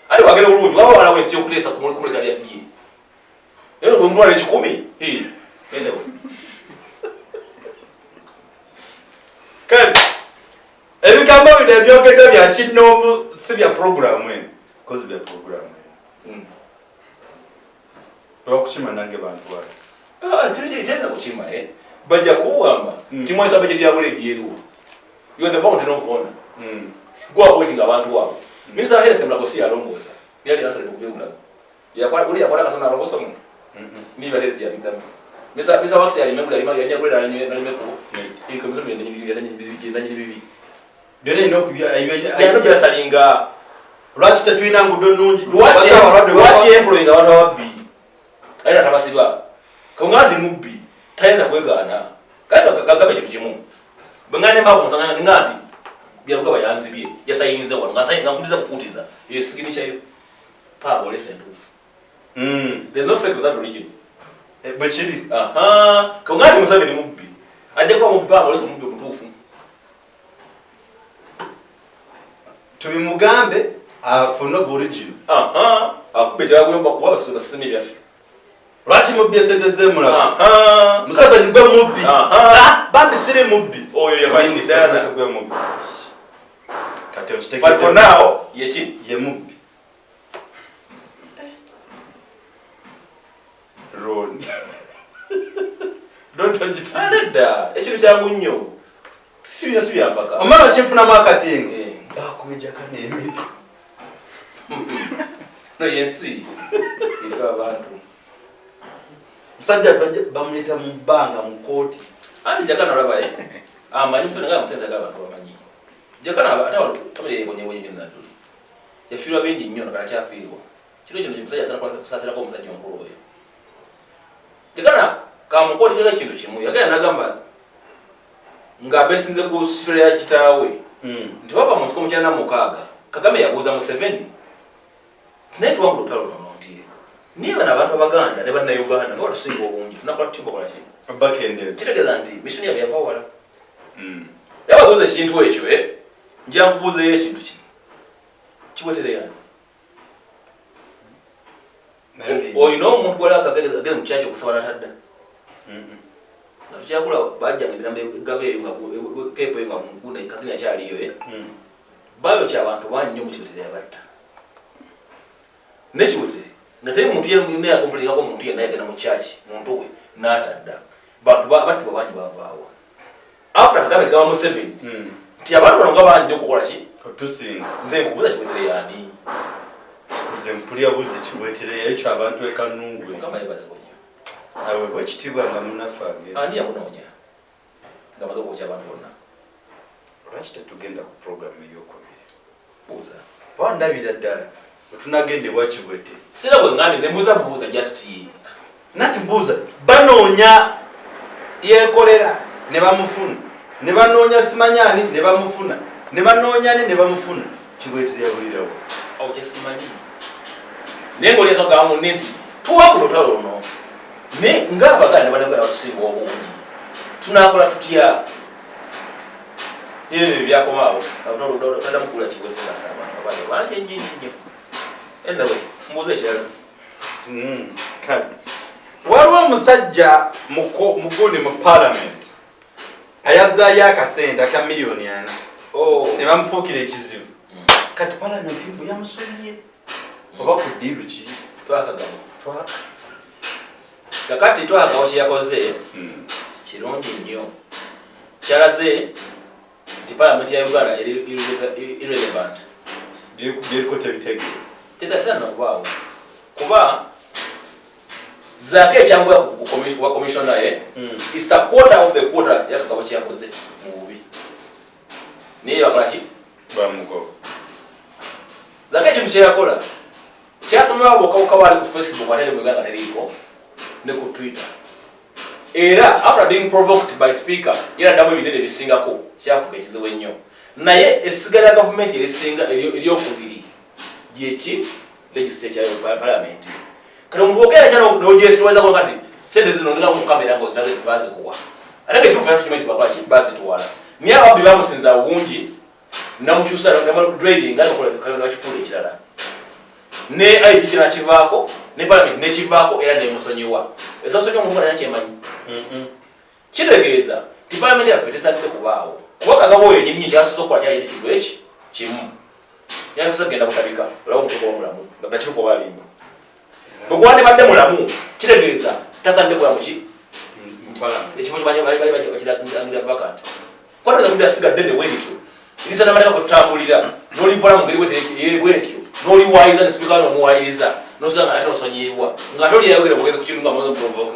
Ate wagenda obulungi waba walawo ensi yokuteesa kumuleka byabye 1,100,000. Anyway. Kale ebigambo bino ebyogeddwa bya kinnoomu, si bya puroguramu eno, kozi bya puroguramu eno. Lwakukima nange bantu bali. Ah, kiri kyeza kukima, eh? Bajja kuwamba. Timwesa budget ya buleji eriwo. You are the fountain of honor. Go appointing abantu abo. Minister of Health Mulago si yalongoosa. Yali answer ku Mulago. Yakwala kuli yakwala kasona alongoosa omuntu. Niba health yabiddamu. Minister Works yali member yali yali yakwera nalime ku. Iko Museveni nanyini bibi. Byonna erina okubya. Yano byasalinga. Lwaki tetulina ngudo nnungi? Lwaki abalwadde lwaki employing abantu ababbi? Ayina tabasiba. Kaunga ndi mubbi. Tayenda kwegaana. Kale kagame ekintu kimu. Bwe ngane mbako nsanga nga nti Byarugaba yanzibye. Yasayinze wano nga nga nkutiza kukutiza. Ye signature yo. Pa olese entuufu. There's no fake without religion. Eh, bwe kiri. Aha, kaunga ndi Museveni mubbi. Ajja kuba mubbi pa olese omubbi omutuufu. Tubimugambe afune obuligiro. Aha, akube kyaguyomba kuba basime byaffe. Lwaki mubbi esente zemulago? Aha. Museveni gwe mubbi. Aha. Ah, bambi siri mubbi. Oyo yafa Minisita Diana. gwe mubbi. Kati But okitegedde. for now, yeki? Ye mubbi. Ron. Don't touch it. Nedda, ekintu kyangu nnyo. Si bino si byampaka. Omala okinfunamu akatingo. Eh. Bakubijjako n'emiko. No yensi. Ife abantu. Musajja bamuleeta mu bbanga mu kkooti. Anti Jakana olaba ye. Amanyi Museveni nga Museveni tagala abantu bamanyi. Jakana ate abantu family yebonyebonye nnyo Nadduli. Yafiirwa bingi nnyo nakala kyafiirwa. Kiro kino omusajja asaana kusaasirako omusajja omukulu oyo. Jakana kamukooti keka kintu kimu. Yagenda n'agamba ng'abesinze ku sitole ya kitaawe. Nti baba mu nsiko mu 96 Kagame yabuuza Museveni naye tuwangula olutalo luno nti niye bano abantu Abaganda ne Bannayuganda nga batusinga obungi tunakola tutya obakola ki? Bakendeeza. Kitegeeza nti mission yaabwe yava wala. Era babuuza ekintu ekyo, eh? Nja nkubuuzeyo ekintu kino. Kiwetere yani. Olina omuntu gwali ageze mu kyaki okusaba n'atadda. Nga tukyakula bajjanga ebirambo egaba eyo nga kepo eyo nga mugunda kazini akyaliyo, eh? Bayokya abantu bangi nnyo mu Kiwetere yabatta. Ne Kiwetere nga teri muntu yenna yakompulikako omuntu yenna yagenda mu kyaki muntu we n'atadda. Bantu battibwa bangi bavaawa. After Kagame gaba Museveni nti abantu bano nga bangi nnyo okukola ki? Otusinga. Nze nkubuuza Kiwetere yani. Nze mpulira buzi Kiwetere ekyo abantu e Kanungu. Mukama yeebazibwe nnyo. Aweebwa ekitiibwa nga munnaffe agenze. Ani yamunoonya? Nga amaze okwokya abantu bonna. Lwaki tetugenda ku puroguramu eyokubiri? Buuza. Oba ndabira ddala wetunagenda ewa Kiwete. Sira bwe ŋŋambye nze mbuuza bubuuza just. Nati mbuuza, banoonya Yekolera ne bamufuna, ne banoonya simanyaani ne bamufuna, ne banoonyani ne bamufuna, Kiwetere yabulirawo? Awo kyesimanyi. Naye ng'oli asooka munne nti tuwangula olutalo luno ne ng'Abaganda ne Bannayuganda batusinga obungi tunaakola tutya? Ebyo ebyo byakomaawo taddamu kuwulira Kiwetere nga abantu abaali bangi ennyo ennyo nnyo. Anyway, mbuuza ekirala. Kale waliwo omusajja mugundi mu parliament ayazzaayo akasente aka miliyoni 4 ne bamufuukira ekizibu. Kati parliament mbu yamusonyiye oba ku ddiiru ki? Twakagabo. Kakati twakagabo kye yakoze kirungi nnyo. Kyalaze nti parliament ya Uganda eri irrelevant. Byeriko tebitegeera. Tetasana kubaawo kuba zaake ekyanguya kuba commissioner ye is a quarter of the quarter yakagabo kyeyakoze mu bubi naye bakola ki? Bamugoba. Zaake ekintu kyeyakola kyasomewa bokka bali ku Facebook ate ne mu Uganda teriiko ne ku Twitter. Era after being provoked by speaker yeraddamu ebinene ebisingako kyafuuka ekizibu ennyo. Naye essiga lya gavumenti erisinga eryokubiri gyeki legislature ya parliament. Kati omuntu ogenda kyana nogyesiwazako nga nti sente zino ngenda ku kamera nga oziraze nti bazikuwa ate nga ekituufu tukimanyi nti bakola ki, bazitwala. Naye ababbi bamusinza bungi namukyusa trading nga nakifuula ekirala ne IGG nakivaako ne parliament nekivaako era nemusonyiwa. Esasonyiwa omuntu nga talina kyemanyi kitegeeza nti parliament yaffe tesaanidde kubaawo. Kuba Kagabo oyo nyinyi kyasoose okukola kyali ekintu eki kimu. Yasoose kugenda Butabika olaba omutuuka oba mulamu nga nakituufu oba alimba. Bwe gwandibadde mulamu, kitegeeza tasaanidde kuba muki ekifo bakirangira vacant. Kwateza kudda siga ddene bwe lityo erisa n'amateeka kwe tutambulira, n'olivola mu ngeri bwetyo, n'oliwaayiriza ne sipiika n'omuwaayiriza, n'osiga nga ate osonyiyibwa nga ate oli yayogera bwogezi ku kintu nga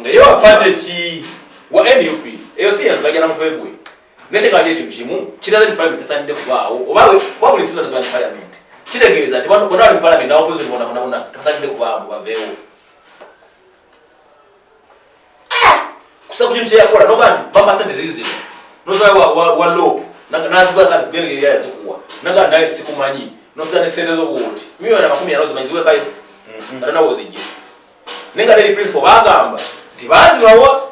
nga ye wa party ki? Wa NUP. Eyo si yensonga, ajja na mutwe gwe. Naye kyekaba kiri ekintu kimu kiraze nti parliament tesaanidde kubaawo, oba kuba buli nsi zonna ziba nti parliament. Kitegeeza nti bano bonna bali mu parliament n'abaopposition bonna bonna bonna tebasaanidde kubaamu, baveewo. Kusa ku kintu kyeyakola noga nti bampa sente zizino, nosaba wa LOP nazigula nga tugende yazikuwa, naga naye sikumanyi, nosiga ne sente zo bwoti 40 million ozimanyi ziwekayo ate nawe ozijje. Naye nga teri principle bagamba nti bazibawa,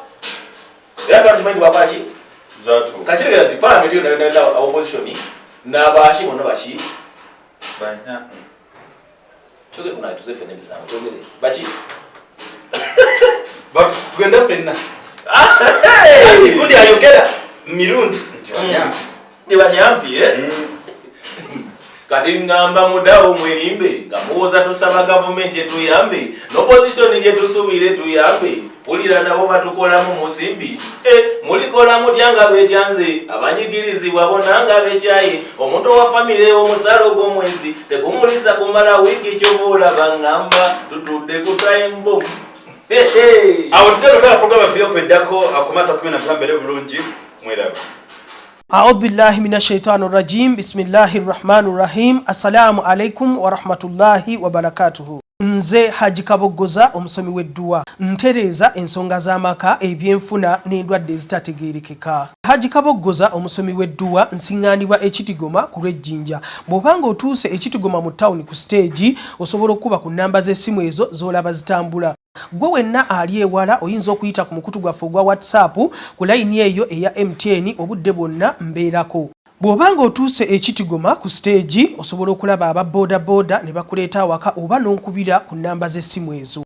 era twali tumanyi bakola ki. Zatuuka. Kakitegeeza nti parliament yonna yonna yonna, opposition n'abaki bonna baki kyogere kunaye tuze ffenna emisango kyogere baki. Tugende ffenna. Ati gundi ayogera mirundi nti banyampi. Ndi banyampi, eh? Kati ngamba mudawo mwerimbe nga muwoza tusaba gavumenti etuyambe n'opposition gye tusuubire tuyambe. Pulira nabo batukolamu musimbi. Eh, mulikola mutya nga bekyanze abanyigirizibwa bonna nga bekyaye omuntu owa famire, omusalo gw'omwezi tegumulisa kumala wiiki. Kyova olaba ngamba tutudde ku time bomb. Awo tugenda okukola program yaffe y'okweddako akumata 15 mbere bulungi mweraba. Audhu billahi min ashaitani rajim, bismillahi rrahmani rrahim. Assalamu alaikum warahmatullahi wabarakatuhu. Nze Haji Kaboggoza, omusomi w'edduwa. Ntereeza ensonga z'amaka, ebyenfuna n'endwadde ezitategeerekeka. Haji Kaboggoza, omusomi w'edduwa, nsiŋŋaanibwa Ekitigoma ku lw'Ejjinja. Bw'obanga otuuse Ekitigoma mu tawuni ku siteegi, osobola okukuba ku nnamba z'essimu ezo z'olaba zitambula. Gwe wenna ali ewala oyinza okuyita ku mukutu gwaffe ogwa WhatsApp ku layini eyo eya MTN, obudde bwonna mbeerako. Bw'obanga otuuse Ekitigoma ku siteegi, osobola okulaba aba boodabooda ne bakuleeta awaka oba n'onkubira ku nnamba z'essimu ezo.